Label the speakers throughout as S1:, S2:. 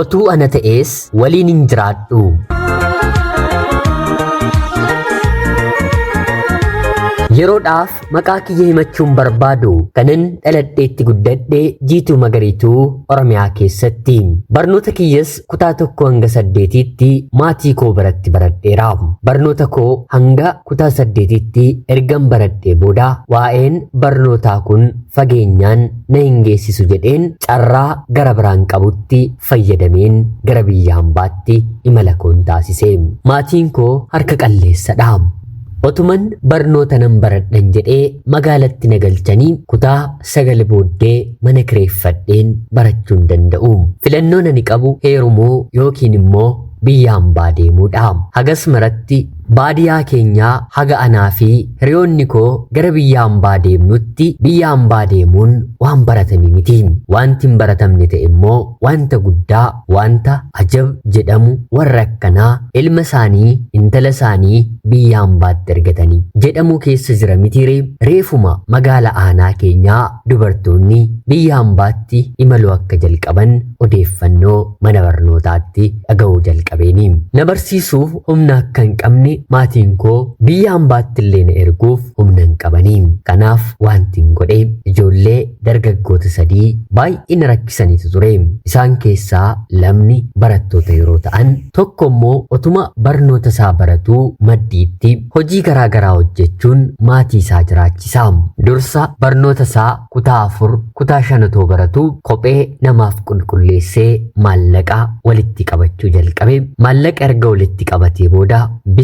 S1: Otuu ana ta'ees waliin hin jiraadhu. Yeroodhaaf maqaa kiyya himachuun barbaadu kanan dhaladheetti guddadhe Jiituu Magariituu Oromiyaa keessatti. Barnoota kiyyas kutaa 1 hanga 8tti maatii koo biratti baradheera. Barnoota koo hanga kutaa 8tti ergan baradhee booda waa'een barnootaa kun fageenyaan na hin geessisu jedheen carraa gara biraan qabutti fayyadameen gara biyya hambaatti imala koon taasise. Maatiin koo harka qalleessadha. Otuman barnoota nan baradhan jedhee magaalatti na galchanii kutaa 9 booddee mana kireeffadheen barachuu hin danda'u. Filannoon ani qabu heerumuu yookiin immoo biyya hambaa deemuudha. Hagas maratti baadiyaa keenyaa haga anaa fi hiriyoonni koo gara biyya hambaa deemnutti biyya hambaa deemuun waan baratame miti. Wanti hin baratamne ta'e immoo wanta guddaa, wanta ajab jedhamu warra akkanaa ilma isaanii, intala isaanii biyya hambaatti ergatanii jedhamu keessa jira mitiiree. Reefuma magaala aanaa keenyaa dubartoonni biyya hambaatti imaluu akka jalqaban odeeffannoo mana barnootaatti dhaga'uu jalqabeeni. Na barsiisuuf humna akka hin qabne maatiin koo biyya hambaatti illee na erguuf humna hin qabanii. Kanaaf wanti hin godhe ijoollee dargaggoota 3 baay'ee na rakkisaniitu ture. Isaan keessaa lamni barattoota yeroo ta'an, tokko immoo otuma barnoota isaa baratuu maddiitti hojii garaa garaa hojjechuun maatii isaa jiraachisa. Dursa barnoota isaa kutaa 4 kutaa 5 otoo baratuu kophee namaaf qulqulleessee maallaqa walitti qabachuu jalqabe. Maallaqa erga walitti qabatee booda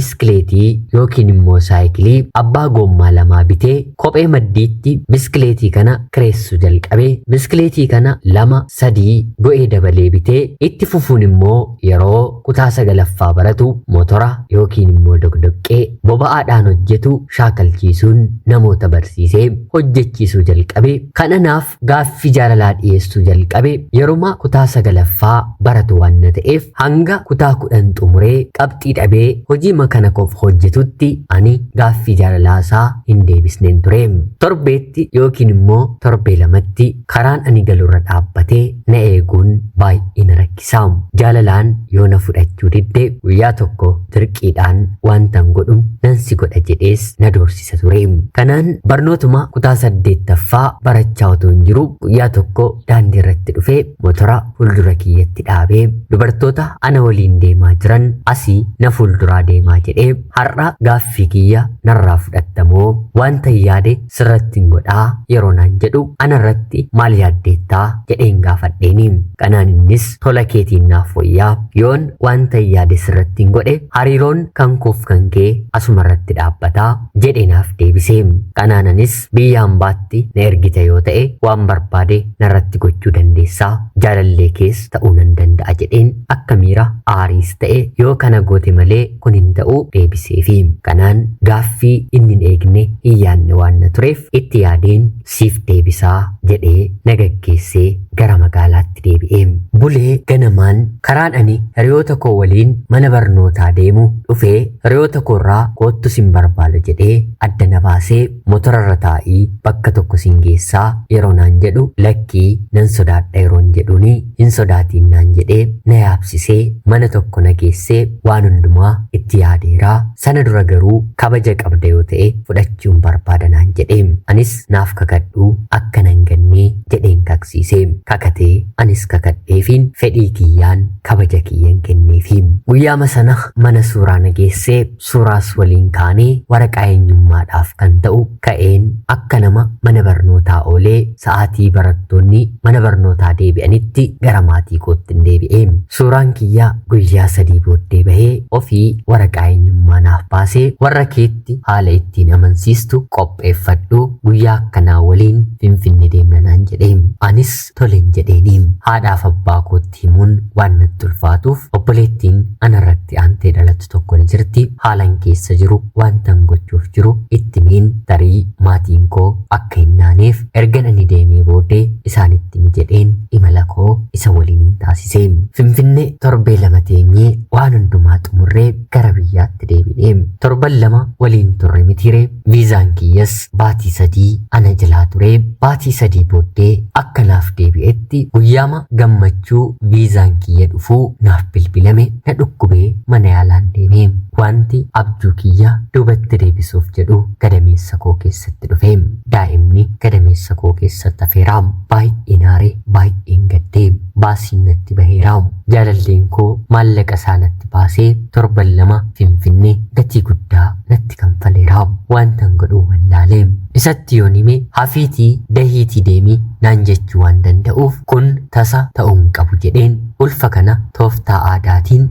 S1: biskileetii yookiin immoo saayikilii abbaa goommaa 2 bitee kophee maddiitti biskileetii kana kireessuu jalqabe. Biskileetii kana 2 3 go'ee dabalee bitee itti fufuun immoo yeroo kutaa 9ffaa baratu motora yookiin immoo doqdoqqee boba'aadhaan hojjetu shaakalchiisuun namoota barsiisee hojjechiisuu jalqabe. Kan anaaf gaaffii jaalalaa dhiyeessuu jalqabe yeruma kutaa 9ffaa baratu waan na ta'eef hanga kutaa 10 xumuree qabxii dhabee hojii makana koof hojjetutti ani gaaffii jaalalaa isaa hin deebisneen ture. Torbeetti yookiin immoo torbee 2tti karaan ani galurra dhaabbatee na eeguun baay'ee na rakkisa. Jaalalaan yoo na fudhachuu didde guyyaa tokko dirqiidhaan wantan godhu nan si godha jedhees na doorsisa ture. Kanaan barnootuma kutaa 8ffaa barachaa otoo hin jiru guyyaa tokko daandii irratti dhufee motora fuuldura kiyyatti dhaabee dubartoota ana waliin deemaa jiran asii na fuulduraa deemaa jedhee har'a gaaffii kiyya narraa fudhattamoo wanta yaade sirratti hin godhaa yeroo naan jedhu anarratti maal yaaddeettaa jedheen gaafadheeni. Kanaan innis tola keetiin naaf wayyaa yoon wanta yaade sirratti hin godhe hariiroon kan koof kan kee asumarratti dhaabbataa jedhee naaf deebise. Kanaan anis biyya hambaatti na ergite yoo ta'e waan barbaade narratti gochuu dandeessaa, jaalallee kees ta'uu nan danda'a jedheen akka miira aariis ta'e yoo kana goote malee kun hin ta'u deebiseefi. Kanaan gaaffii inni hin eegne hin yaadne waan na tureef itti yaadeen siif deebisaa jedhee na gaggeessee gara magaalaatti deebi'e. Bulee ganamaan karaan ani hiriyoota koo waliin mana barnootaa deemu dhufee hiriyoota koorraa koottu sin barbaada jedhee adda na baasee motorarra taa'ii bakka tokko sin geessaa yeroo naan jedhu lakkii nan sodaadha yeroon jedhuuni hin sodaatiin naan jedhee na yaabsisee mana tokko na geessee waan hundumaa itti yaadeeraa sana dura garuu kabaja qabda yoo ta'e fudhachuun barbaada naan jedhee anis naaf kakadhuu akka nan gannee jedheen kaksiisee kakatee anis kakadheefiin fedhii kiyyaan kabaja kiyyan kenneefi. Guyyaama sana mana suuraa na geessee suuraas waliin kaanee waraqaa eenyummaadhaaf kan ta'u ka'een akka nama mana barnootaa oolee sa'aatii barattoonni mana barnootaa deebi'anitti gara maatii kootti hin deebi'e. Suuraan kiyya guyyaa 3 booddee bahee ofii waraqaa eenyummaa naaf baasee warra keetti haala ittiin amansiistu qopheeffadhu guyyaa akkanaa waliin Finfinne deemna naan jedhe. Anis toleen jedheeni. Haadhaaf abbaa kootti himuun waan natti ulfaatuuf obboleettiin anarratti aantee dhalattu tokko ni jirti. Haalan keessa jiru wantan gochuuf gochuuf jiru itti himeen tarii maatiin koo akka hin naaneef ergan ani deemee booddee isaanitti himi jedheen imala koo isa waliin hin taasise. Finfinnee torbee 2 teenyee waan hundumaa xumurree gara biyyaatti deebine. Torban 2 waliin turre mitiire viizaan kiyyas baatii 3 ana jalaa ture. Baatii 3 booddee akka naaf deebi'etti guyyaama gammachuu viizaan kiyya dhufuu naaf bilbilame na dhukkubee mana yaalaan deeme. Wanti abjuu kiyya duubatti deebisuuf jedhu gadameessa koo keessatti dhufe. Daa'imni gadameessa koo keessatti hafeera. Baay'een aare, baay'een gaddee, baasiin natti baheera. Jaalalleen koo maallaqa isaa natti baasee torban 2 Finfinnee gatii guddaa natti kanfaleera. Wantan godhuu wallaalee. Isatti yoon hime hafiitii dahiitii deemi naan jechuu waan danda'uuf kun tasa ta'uu hin qabu jedheen ulfa kana tooftaa aadaatiin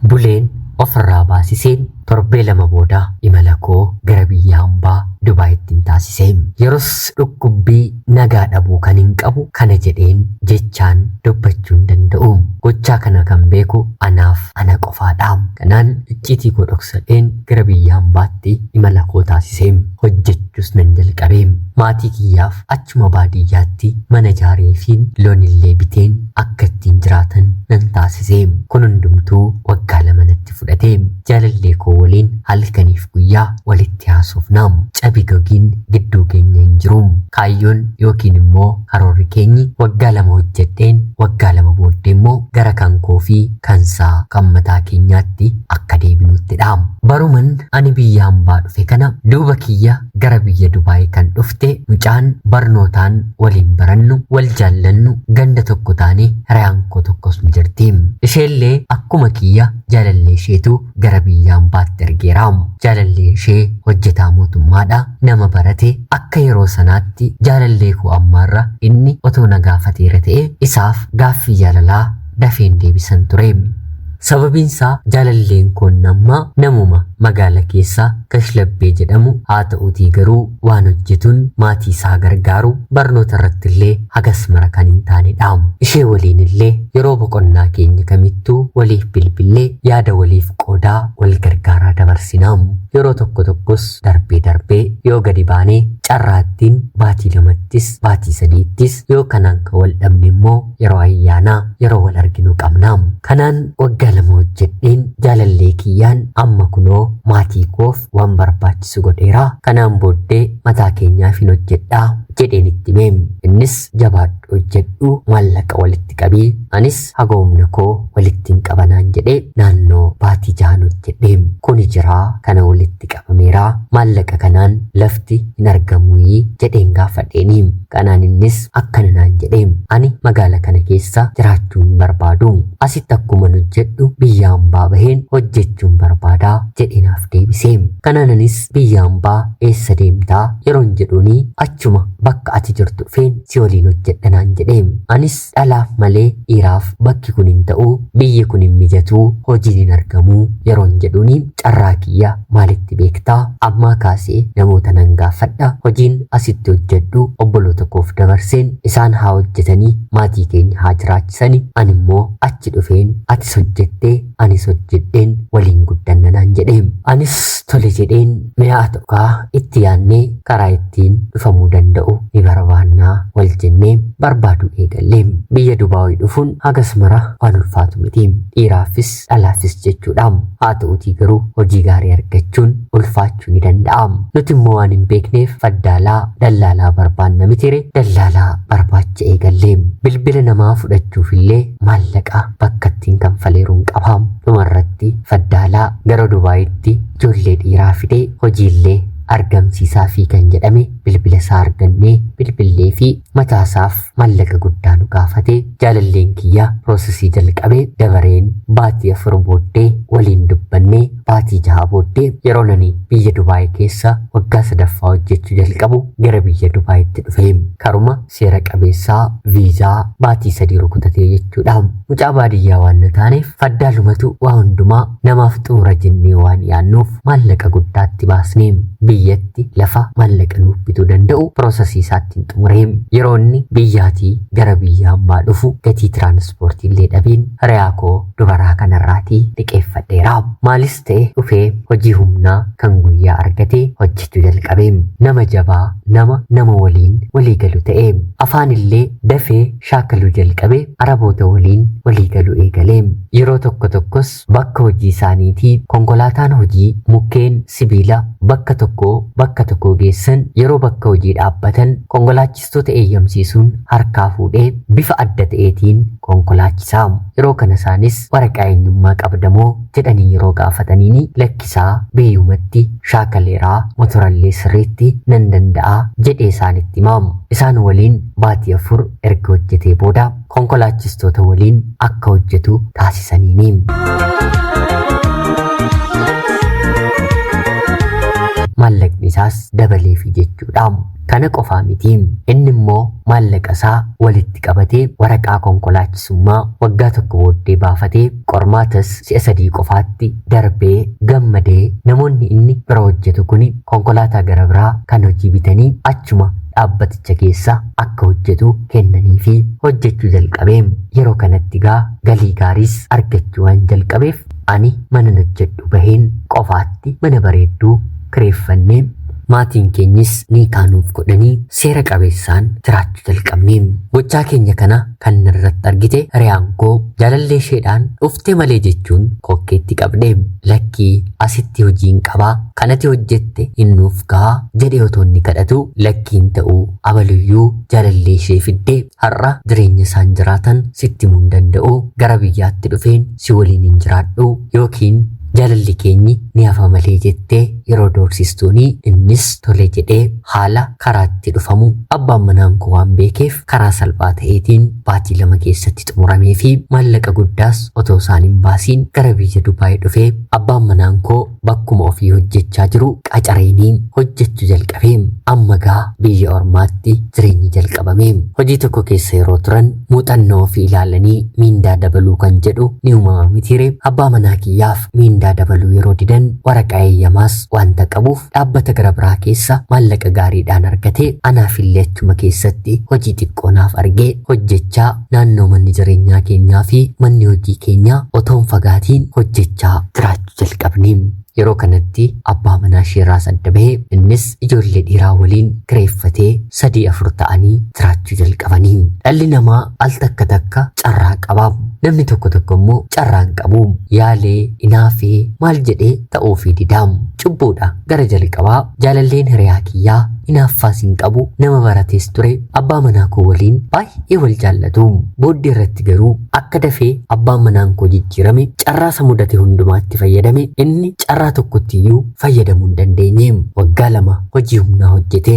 S1: buleen ofirraa baasiseen torbee 2 booda imala koo gara biyya hambaa Dubaayitti hin taasise. Yeroos dhukkubbii nagaa dhabuu kan hin qabu kana jedheen jechaan dubbachuu hin danda'u. Gochaa kana kan beeku anaaf ana qofaadha. Kanaan icciitii koo dhoksadheen gara biyya hambaatti imala koo taasise. Hojjechuus nan jalqabe. Maatii kiyyaaf achuma baadiyyaatti mana ijaaree fi loonillee biteen akka ittiin jiraatan nan taasise. Kun hundumtuu waggaa 2 natti fudhate. Jaalallee koo waliin halkaniif guyyaa walitti haasofna. Cabi gogiin gidduu keenya hin jiru. Kaayyoon yookiin immoo karoorri keenyi waggaa 2 hojjedheen waggaa 2 booddee immoo gara kan koo fi kansaa kan mataa keenyaatti akka deebinuttidha. Baruman ani biyya hambaa dhufe kana duuba kiyya gara biyya Dubaay kan dhufte mucaan barnootaan waliin barannu wal jaallannu ganda tokko taane hiriyaan koo tokkos ni jirti. Isheellee akkuma kiyya jaalallee isheetu gara biyya hambaatti ergeera. Jaalallee ishee hojjetaa mootummaadha. Nama barate akka yeroo sanaatti jaalallee koo ammaarra inni otoo na gaafateera ta'e isaaf gaaffii jaalalaa dafeen deebisan ture. Sababiin isaa jaalalleen koon ammaa namuma magaala keessaa kashlabbee jedhamu haa ta'uutii garuu waan hojjetuun maatii isaa gargaaru barnoota irratti illee hagas mara kan hin taanedha. Ishee waliin illee yeroo boqonnaa keenya kamittuu waliif bilbillee yaada waliif qoodaa wal gargaaraa dabarsina. Yeroo tokko tokkos darbee darbee yoo gadi baanee carraattiin baatii 2ttis baatii 3ttis yoo kanaan kan wal dhabne immoo yeroo ayyaanaa yeroo wal arginu qabna. Kanaan waggaa 2 hojjedheen jaalallee kiyyaan amma kunoo maatii koof waan barbaachisu godheera. Kanaan booddee mataa keenyaaf hin hojjedhaa jedheen itti hime. Innis jabaadhu hojjedhu maallaqa walitti qabii anis haga humna koo walitti hin qabanaan jedhee naannoo baatii 6 hojjedhe. Kuni jiraa kana walitti qabameera maallaqa kanaan lafti hin argamuuyii jedheen gaafadheeni. Kanaan innis akkana naan jedhe ani magaala kana keessa jiraachuu hin barbaadu. Asitti akkuma hojjedhu biyya hambaa baheen hojjechuun barbaadaa jedhee naaf deebise. Kanaan anis biyya hambaa eessa deemtaa yeroon jedhuuni achuma bakka ati jirtu dhufeen si waliin hojjedha naan jedhe. Anis dhalaaf malee dhiiraaf bakki kun hin ta'u, biyyi kun hin mijatu, hojiin hin argamu yeroon jedhuuni carraa kiyya maalitti beektaa ammaa kaasee namoota nan gaafadha hojiin asitti hojjedhu obboloota koof dabarseen isaan haa hojjetanii maatii keenya haa jiraachisani ani immoo achi dhufeen atis hojjettee anis hojjedheen waliin guddanna naan jedhe. Anis tole jedheen mi'a ta'ukaa itti yaannee karaa ittiin dhufamuu danda'u ni barbaannaa wal jennee barbaaduu eegalle. Biyya Dubaayii dhufuun hagas mara waan ulfaatu miti. Dhiiraafis dhalaafis jechuudha. Haa ta'uutii garuu hojii gaarii argachuun ulfaachuu ni danda'a. Nuti immoo waan hin beekneef faddaalaa dallaalaa barbaanna mitire dallaalaa barbaacha eegalle. Bilbila namaa fudhachuuf illee maallaqa bakka ittiin kanfaleeruun qaba. Dhumarratti faddaalaa gara Dubaayitti ijoollee dhiiraa fidee hojiillee argamsiisaa fi kan jedhame bilbila isaa argannee bilbillee fi mataasaaf maallaqa guddaa nu gaafate. Jaalalleen kiyya piroosesii jalqabee dabareen baatii 4 booddee waliin dubbannee baatii 6 booddee yeroo nani biyya Dubaay keessa waggaa 3ffaa hojjechuu jalqabu gara biyya Dubaayitti dhufe. Karuma seera qabeessaa viizaa baatii 3 rukutatee jechuudha. Mucaa baadiyyaa waan na taaneef faddaalumatu waa hundumaa namaaf xumura jennee waan yaannuuf maallaqa guddaatti baasne. Biyyatti lafa maallaqa nuuf bituu danda'u piroosesii isaatti xumuree yeroo inni biyyaatii gara biyya hambaa dhufu gatii tiraanspoortii illee dhabeen hiriyaa koo dubaraa kanarraatii liqeeffadheera. Maalis ta'e dhufee hojii humnaa kan guyyaa argatee hojjechuu jalqabe. Nama jabaa nama nama waliin walii galu ta'e afaan illee dafee shaakaluu jalqabe araboota waliin walii galuu eegale. Yeroo tokko tokkos bakka hojii isaaniitii konkolaataan hojii mukkeen sibiila bakka tokkoo bakka tokkoo geessan yeroo bakka hojii dhaabbatan konkolaachistoota eeyyamsiisuun harkaa fuudhee bifa adda ta'eetiin konkolaachisaa. Yeroo kana isaanis waraqaa eenyummaa qabdamoo jedhanii yeroo gaafataniini lakkisaa beeyumatti shaakaleeraa motorallee sirriitti nan danda'aa jedhee isaanitti himamu. Isaan waliin baatii 4 erga hojjetee booda konkolaachistoota waliin akka hojjetu taasisaniini. Maallaqni isaas dabaleefi jechuudha. Kana qofaa miti. Inni immoo maallaqa isaa walitti qabatee waraqaa konkolaachisummaa waggaa tokko booddee baafatee qormaatas si'a 3 qofaatti darbee gammadee namoonni inni bira hojjetu kun konkolaataa gara biraa kan hojii bitanii achuma dhaabbaticha keessa akka hojjetu kennanii fi hojjechuu jalqabee. Yeroo kanatti gaa galii gaariis argachuu waan jalqabeef ani mana hojjedhu baheen qofaatti mana bareedduu kireeffannee maatiin keenyis ni kaanuuf godhanii seera qabeessaan jiraachuu jalqabne. Gochaa keenya kana kan irratti argite hiriyaan koo jaalallee isheedhaan dhufte malee jechuun kokkeetti qabde. Lakkii asitti hojiin qabaa kanati hojjette innuuf gahaa jedhee otoo inni kadhatu lakkiin ta'uu abaluyyuu jaalallee ishee fiddee har'a jireenya isaan jiraatan sitti himuu hin danda'u, gara biyyaatti dhufeen si waliin hin jiraadhu yookiin jaalalli keenyi ni hafa malee jettee yeroo doorsistuuni innis tole jedhee haala karaatti dhufamu abbaan manaan koo waan beekeef karaa salphaa ta'eetiin baatii 2 keessatti xumuramee fi maallaqa guddaas otoo isaan hin baasiin gara biyya Dubaay dhufee abbaan manaan koo bakkuma ofii hojjechaa jiru qacareenii hojjechuu jalqabee. Amma gaa biyya ormaatti jireenyi jalqabame. Hojii tokko keessa yeroo turan muuxannoo ofii ilaalanii miindaa dabaluu kan jedhu ni uumama mitiire. Abbaa manaa kiyyaaf miindaa dabaluu yeroo didan waraqaa eeyyamaas wanta qabuuf dhaabbata gara biraa keessa maallaqa gaariidhaan argatee anaaf illee achuma keessatti hojii xiqqoo naaf argee hojjechaa naannoo manni jireenyaa keenyaa fi manni hojii keenyaa otoo hin fagaatiin hojjechaa jiraachuu jalqabne. Yeroo kanatti abbaa manaa isheerraas adda bahee innis ijoollee dhiiraa waliin kireeffatee 3-4 ta'anii jiraachuu jalqabanii. Dhalli namaa al takka takka carraa qaba. Namni tokko tokko immoo carraa hin qabu. Yaalee, inaafee, maal jedhee ta'uufii didaam. Cubbuudha. Gara jalqabaa jaalalleen hiriyaa kiyyaa inaaffaas hin qabu, nama baratees ture, abbaa manaa koo waliin baay'ee wal jaallatu. Booddee irratti garuu akka dafee abbaan manaan koo jijjiirame carraa isa mudate hundumaatti fayyadame inni carraa tokkotti iyyuu fayyadamuu hin dandeenye. Waggaa 2 hojii humnaa hojjete.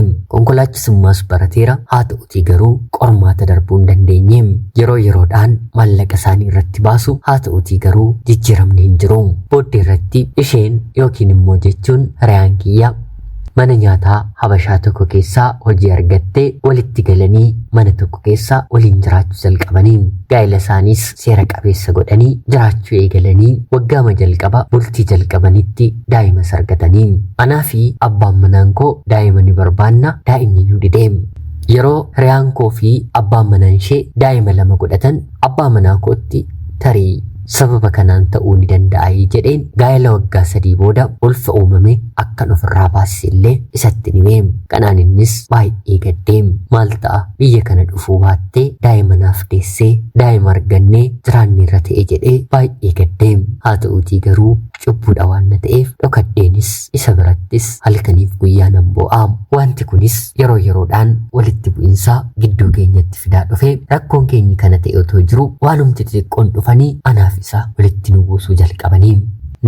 S1: Konkolaachisummaas barateera. Haa ta'utii garuu qormaata darbuu hin dandeenye. Yeroo yeroodhaan maallaqa isaanii irratti baasu. Haa ta'utii garuu jijjiiramni hin jiru. Booddee irratti isheen yookiin immoo jechuun hiriyaan kiyya mana nyaataa Habashaa tokko keessaa hojii argattee walitti galanii mana tokko keessa waliin jiraachuu jalqabanii. Gaa'ela isaaniis seera qabeessa godhanii jiraachuu eegalanii waggaama jalqaba bultii jalqabanitti daa'imas argatanii. Anaa fi abbaan manaan koo daa'ima ni barbaanna, daa'imni nu dide. Yeroo hiriyaan koo fi abbaan manaan ishee daa'ima 2 godhatan abbaa manaa kootti tarii sababa kanaan ta'uu ni danda'a jedheen gaa'ela waggaa 3 booda ulfa uumame akkan ofirraa baasise illee isatti hime. Kanaan innis baay'ee gaddee maal ta'a biyya kana dhufuu baattee daa'ima naaf deessee daa'ima argannee jiraanne irra ta'e jedhee baay'ee gaddee. Haa ta'uutii garuu cubbuudha waan na ta'eef dhokadheenis isa birattis halkaniif guyyaa nan boo'a. Wanti kunis yeroo yeroodhaan walitti bu'insa gidduu keenyatti fidaa dhufe. Rakkoon keenyi kana ta'e otoo jiru waanumti xixiqqoon dhufanii anaaf isa walitti nu buusuu jalqabanii.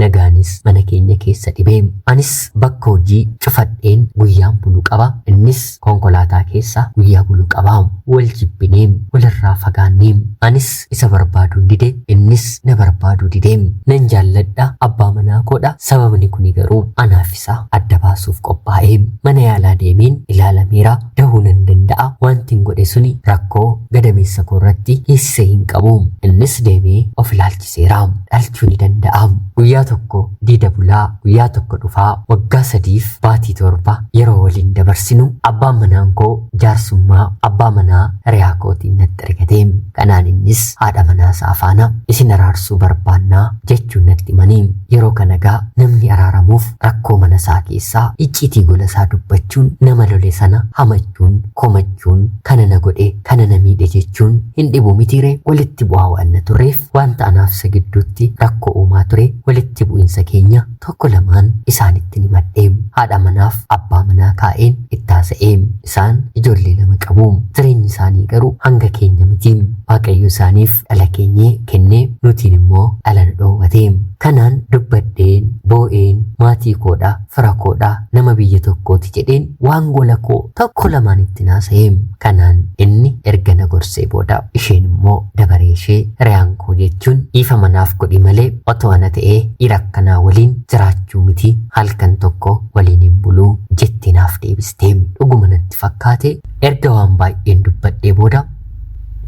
S1: Nagaanis mana keenya keessa dhibee. Anis bakka hojii cufadheen guyyaan bulu qaba. Innis konkolaataa keessa guyyaa bulu qaba. Wal jibbinee walirraa fagaannee. Anis isa barbaaduu dide, innis na barbaaduu dide. Nan jaalladha abbaa manaa koodha. Sababni kuni garuu anaaf isa adda baasuuf qophaa'e. Mana yaalaa deemeen ilaalameera. Dahuu nan danda'a. Wanti hin godhe suni rakkoo gadameessa koo irratti hiisisee hin qabu. Innis deemee of ilaalchiseera. Dhalchuu ni danda'a. Guyyaa Guyyaa tokko diida bulaa, guyyaa tokko dhufaa, waggaa 3f baatii 7 yeroo waliin dabarsinu abbaan manaan koo jaarsummaa abbaa manaa hiriyaa kootiin natti ergate. Kanaan innis haadha manaa isaa faana isin araarsuu barbaannaa jechuun natti himanii. Yeroo kana gaa namni araaramuuf rakkoo mana isaa keessaa icciitii gola isaa dubbachuun, nama lole sana hamachuun, komachuun, kana na godhe, kana na miidhe jechuun hin dhibu mitiire. Walitti bu'aa waan na turreef wanta anaaf isa gidduutti rakkoo uumaa ture walitti bu'insa keenya tokko lamaan isaanitti himadhe. Haadha manaaf abbaa manaa kaa'een itti haasa'e. Isaan ijoollee 2 qabu. Jireenyi isaanii garuu hanga keenya miti. Waaqayyo isaaniif dhala keenyee kennee nutiin immoo dhala nu dhoowwate. Kanaan dubbadheen boo'een maatii koodha, fira koodha, nama biyya tokkooti jedheen waan gola koo tokko lamaan itti haasa'e. Kanaan inni erga na gorsee booda isheen immoo dabaree ishee hiriyaan koo jechuun dhiifa manaaf godhi malee otoo ana ta'ee dhiira akkanaa waliin jiraachuu miti, halkan tokko waliin hin buluu jettee naaf deebiste. Dhuguma natti fakkaate erga waan baay'een dubbadhee booda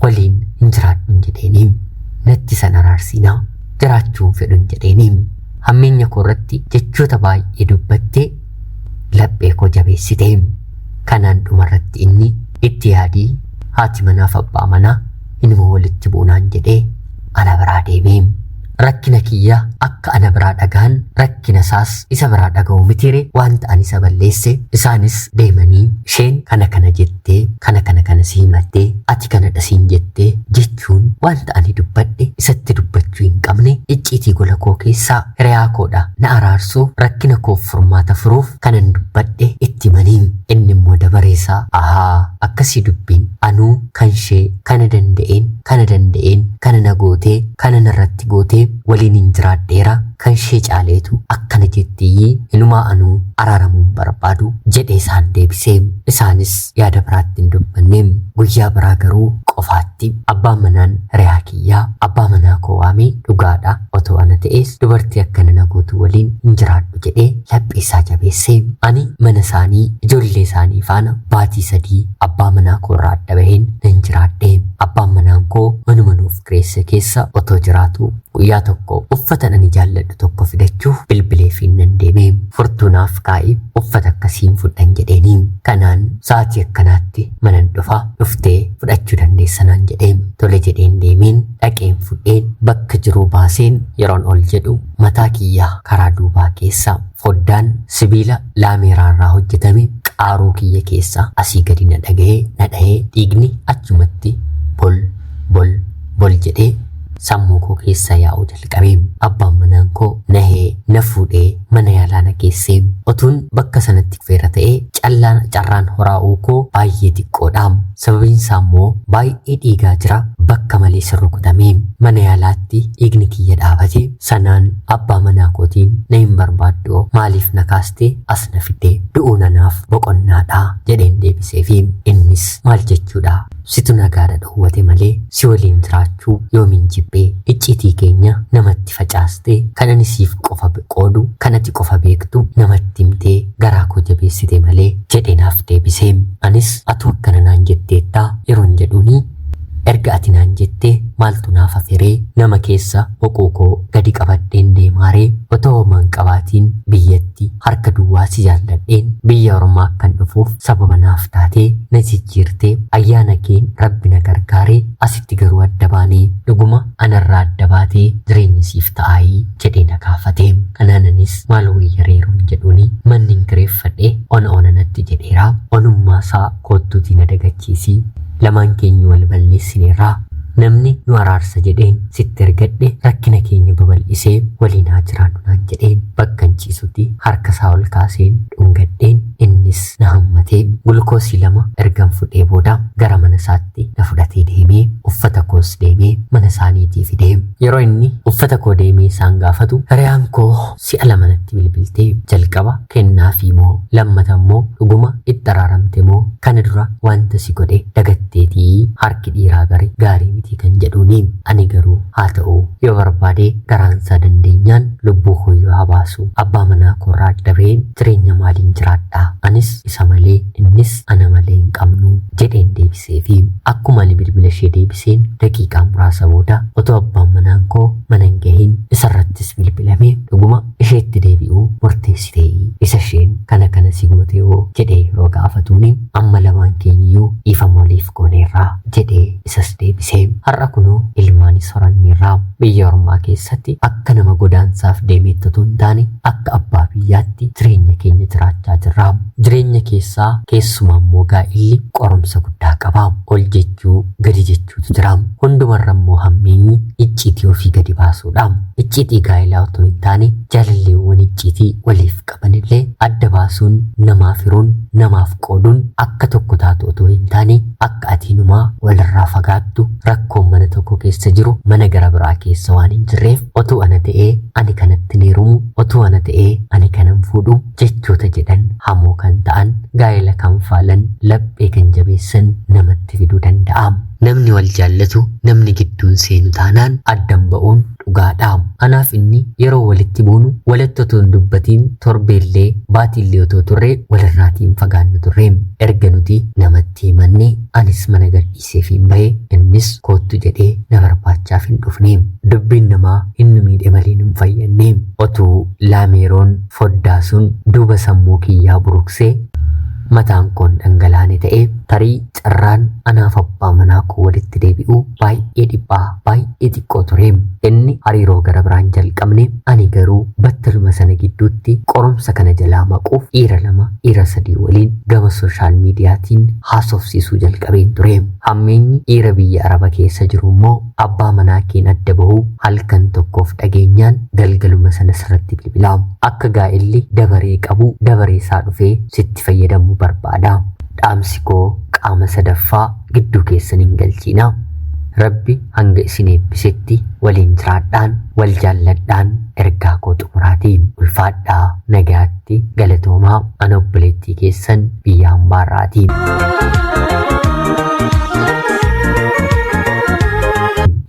S1: waliin hin jiraadhu jedheeni. Natti san araarsinaa jiraachuun fedhun jedheeni. Hammeenya koo irratti jechoota baay'ee dubbattee laphee koo jabeessite. Kanaan dhumarratti inni itti yaadii haati manaaf abbaa manaa inuma walitti buunaan jedhee ana biraa deeme. Rakkina kiyya akka ana biraa dhagaan rakkina isaas isa biraa dhaga'u mitiire wanta ani isa balleesse. Isaanis deemanii isheen kana kana jettee, kana kana kana si himattee, ati kana dhasiin jettee jechuun wanta ani dubbadhe isatti dubbachuu hin qabne icciitii gola koo keessaa hiriyaa koodha na araarsuuf rakkina koof furmaata furuuf kanan dubbadhe itti himanii. Inni immoo dabareesaa ahaa akkasii dubbiin anuu kan ishee kana danda'een kana danda'een kana na gootee kana narratti gootee waliin hin jiraadheera, kan ishee caaleetu akkana jettiyyii hinumaa anuu araaramuun barbaadu jedhee isaan deebisee. Isaanis yaada biraatti hin dubbanne. Guyyaa biraa garuu qofaatti abbaan manaan hiriyaa kiyyaa abbaa manaa koo waamee dhugaadha otoo ana ta'es dubartii akkana na gootu waliin hin jiraadhu jedhee laphee isaa jabeessee. Ani mana isaanii ijoollee isaanii faana baatii 3 abbaa manaa koo irraa adda baheen nan jiraadhe. Abbaan manaan koo manuma nuuf kireesse keessa otoo jiraatu guyyaa tokko uffata ani jaalladhu tokko fidachuuf bilbilee fi nan deeme. Furtuunaaf kaa'ee uffata akkasiin fudhan jedheeni. Kanaan sa'aatii akkanaatti manan dhufa, dhuftee fudhachuu dandeessanaan jedhee. Tole jedheen deemeen dhaqeen fudheen bakka jiruu baaseen yeroon ol jedhu mataa kiyyaa karaa duubaa keessa foddaan sibiila laameeraarraa hojjetame qaaruu kiyya keessa asii gadi na dhaga'ee na dhahee dhiigni achumatti bol bol bol jedhee sammuu koo keessa yaa'uu jalqabe. Abbaan manaan koo nahee na fuudhee mana yaalaa na geessee. Otuun bakka sanatti kufeera ta'ee callaan carraan horaa'uu koo baay'ee xiqqoodha. Sababiin isaa immoo baay'ee dhiigaa jira, bakka malee sirrukutamee mana yaalaatti dhiigni kiyya dhaabate. Sanaan abbaa manaa kootiin na hin barbaaddu, maaliif na kaastee as na fidde, du'uun anaaf boqonnaadha jedheen deebiseefi. Innis maal jechuudha, situ nagaadha dhowwate malee si waliin jiraachuu yoomiin jibbee, icciitii keenya namatti facaastee kan ani siif qofa qoodu kan ati qofa beektu namatti himtee garaa koo jabeessite malee jedhee naaf deebisee. Anis atuu akkana naan jetteettaa yeroon jedhuuni erga ati naan jettee maaltu naaf haferee, nama keessa boquu koo gadi qabadheen deemaaree, otoo homaan qabaatiin biyyatti harka duwwaa si jaalladheen biyya ormaa akkan dhufuuf sababa naaf taatee na jijjiirtee ayyaana keen rabbi na gargaaree asitti garuu adda baanee dhuguma anarraa adda baatee jireenyi siif ta'aayii jedhee na gaafate. Kanaan anis maal wayyareeroon jedhuuni manni hin kireeffadhe ona ona natti jedheera, onummaa isaa koottuutii na dagachiisii, lamaan keenya wal balleessineerraa, namni nu araarsa jedheen sitti ergadhe rakkina keenya babal'isee waliin haa jiraannu naan jedhee bakka hin ciisutti harka isaa ol kaaseen dhungadheen innis na hammatee gulukoosii 2 ergan fudhee booda gara mana isaatti na fudhatee deemee uffata koos deemee mana isaaniitii fidee. Yeroo inni uffata koo deemee isaan gaafatu hiriyaan koo si'a 2 natti bilbiltee jalqaba kennaafii moo lammata immoo dhuguma itti araaramte moo kana dura wanta si godhe dagatteetii harki dhiiraa gari gaarii miti kan jedhuuni. Ani garuu haa ta'u yoo barbaade garaansaa dandeenyaan lubbuu koo yoo haa baasu abbaa manaa koorraa adda baheen jireenya maaliin jiraadha, anis isa malee innis ana malee hin qabnu jedheen deebiseefi. Akkuma ani bilbila ishee deebiseen daqiiqaa muraasa booda otoo abbaan manaan koo mana hin gahin isarrattis bilbilame dhuguma isheetti deebi'uu murteessitee isa isheen kana kana si goote hoo jedhee yeroo gaafatuuni amma lamaan keenyiyyuu dhiifama waliif gooneerraa jedhee isas deebisee har'a kunoo ilmaanis horanneerraa biyya ormaa keessatti akka nama godaansaaf deemeetti otoo hin taane akka abbaa biyyaatti jireenya keenya jiraachaa jirra. Jireenya keessaa keessumaa immoo gaa'illi qorumsa guddaa qaba. Ol jechuu gadi jechuutu jira. Hundumarra immoo hammeenyi icciitii ofii gadi baasuudha. Icciitii gaa'ilaa otoo hin taane jaalalleewwan icciitii waliif qabanillee adda baasuun namaaf hiruun namaaf qooduun akka tokko taatu otoo hin taane akka atiinumaa walirraa fagaattu rakkoon mana tokko keessa jiru mana gara biraa keessa waan hin jirreef otoo ana ta'ee ani kanatti hin heerumu otoo ana ta'ee ani kanan fuudhu jechoota jedhan hamoo kan ta'an gaa'ela kan faalan laphee kan jabeessan namatti fiduu danda'a. Namni wal jaallatu namni gidduun seenu taanaan addan ba'uun dhugaadha. Anaaf inni yeroo walitti buunu walitti otoo hin dubbatiin torbeellee baatiillee otoo turre walirraatiin fagaannu turre. Erga nuti namatti himanne anis mana gadhiiseef hin bahe innis koottu jedhee na barbaachaaf hin dhufne. Dubbiin namaa hin nu miidhe malee nu hin fayyadne. Otuu laameeroon foddaa sun duuba sammuu kiyyaa buruqsee mataan koon dhangalaane ta'e tarii carraan anaaf abbaa manaa koo walitti deebi'uu baay'ee dhiphaa baay'ee xiqqoo ture. Inni hariiroo gara biraan jalqabne ani garuu battaluma sana gidduutti qorumsa kana jalaa maquuf dhiira lama dhiira sadii waliin gama sooshaal miidiyaatiin haasofsiisuu jalqabeen ture. Hammeenyi dhiira biyya Araba keessa jiru immoo abbaa manaa keen adda bahuu halkan tokkoof dhageenyaan galgaluma sana sirratti bilbila. Akka gaa'elli dabaree qabu dabaree isaa dhufee sitti fayyadamuu barbaada. Dhaamsi koo qaama sadaffaa gidduu keessan hin galchiina. Rabbi hanga isin eebbisetti waliin jiraadhaan wal jaalladhaan ergaa koo xumuraati. Ulfaadhaa nagaatti galatoomaa ana obboleettii keessan biyya hambaarraati.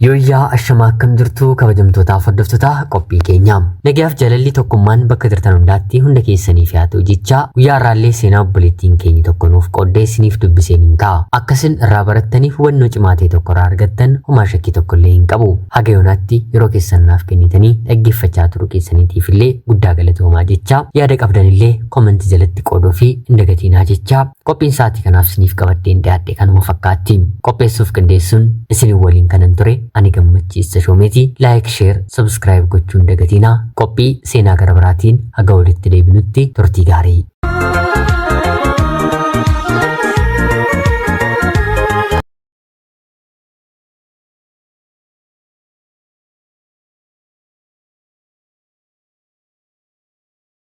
S1: Yooyyaa ashamaa akkam jirtu kabajamtootaaf hordoftoota qophii keenya. Nagayaaf jaalalli tokkummaan bakka jirtan hundaatti hunda keessaniif haa ta'u jecha guyyaa har'aallee seenaa obboleettiin keenya tokko nuuf qooddee isiniif dubbiseen hin ka'a. Akkasin irraa barattaniif hubannoo cimaa ta'e tokko irraa argattan homaa shakkii tokko illee hin qabu. Haga yoonaatti yeroo keessan naaf kennitanii dhaggeeffachaa turuu keessaniitiif illee guddaa galatoomaa jecha yaada qabdan illee koomentii jalatti qooduu fi hin dagatiinaa jecha qophiin sa'aatii kanaaf isiniif qabadheen dhiyaadhe kanuma fakkaatti. Qopheessuuf qindeessuun isin waliin kanan ture ani Gammachiis Tashoomeeti. Like, share, subscribe gochuun dagatiinaa. Qophii seenaa gara biraatiin haga walitti deebinutti turtii gaarii.